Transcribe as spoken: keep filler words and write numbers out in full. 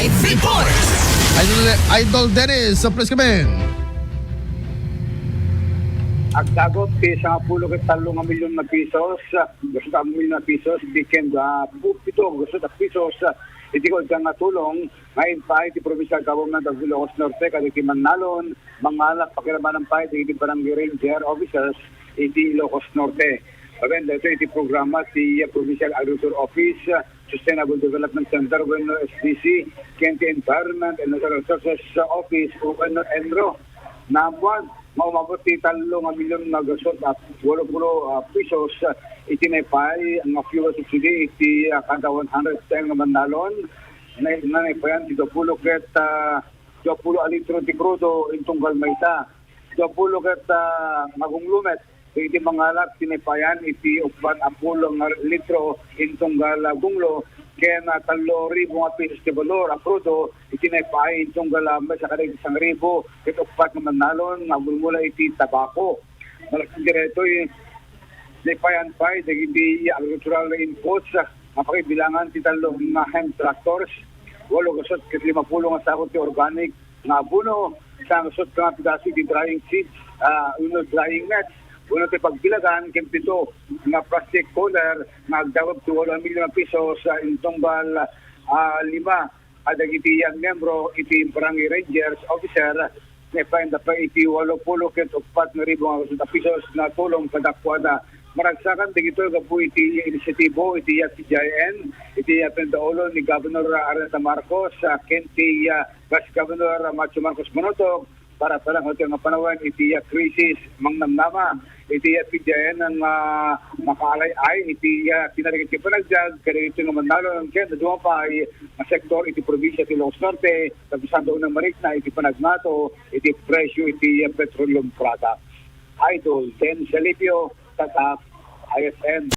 Report. Idol, Idol Dennis, so please come in. Agdagot ti sangapulo ket tallo nga milyon nga pisos, gasut a milyon nga pisos, iti ken, ah, pu-, pito gasut a pisos, iti kudang nga tulong nga impaay ti Provincial Government of Ilocos Norte kadagiti mannalon, mangalak pakirabanan pay dagiti barangay ranger officers iti Ilocos Norte. Babaen daytoy iti programa ti Provincial Agriculture Office, Sustainable Development Center wenno S D C, ken ti Environment and Natural Resources Office wenno ENRO. Naammuan nga umabot ti tallo nga milyon nga gasut a walo pulo, ah, pisos, ah, iti naipaay nga fuel subsidy iti, ah, kada one hundred ten nga mannalon. Na, na naipayan ti duapulo ket, ah, duapulo a litro ti krudo intunggal maysa. Duapulo ket, ah, nga gunglo met iti mangalak ti naipayan iti uppat a pulo nga litro intunggal a gunglo ken, ah, tallo ribu nga pisos ti balor a krudo iti naipaay intunggal a maysa kadagiti sangribu ket uppat nga mannalon nga agmulmula iti tabako. Malaksid daytoy, naipayan pay dagiti agricultural inputs nga pakibilangan ti tallo nga hand tractors, walo gasut ket lima pulo nga sako ti organic nga abono, sanggasut nga pidaso iti drying sheets, ah, wenno drying nets, wenno ti pagbilagan ken pito nga plastic cooler nga agdawat ti walo a milyon nga pisos, ah, intunggal, ah, lima a dagiti, ah, miyembro iti Barangay Rangers Officer, naipayan da pay iti walo pulo ket uppat nga ribu nga gasut a pisos nga tulong kadakuada. Maragsakan dagitoy gapu iti inisyatibo iti, ah, P G I N, iti, ah, pinadaulo ni Governor, ah, Araneta Marcos, ah, ken ti, ah, Vice Governor, ah, Macho Marcos Manotog, para pala nga panawen iti, ah, krisis, mangnamnama iti, ah, P G I N nga, ah, makaalay-ay iti, ah, kinarigit ti panagbiag kadagiti nga mannalon ken dumapaay nga sektor iti probinsia ti Ilocos Norte, tapno saan unay marikna iti panagngato iti presyo iti, ah, petroleum product. Idol Dennis Alipio, Tatak, I S N.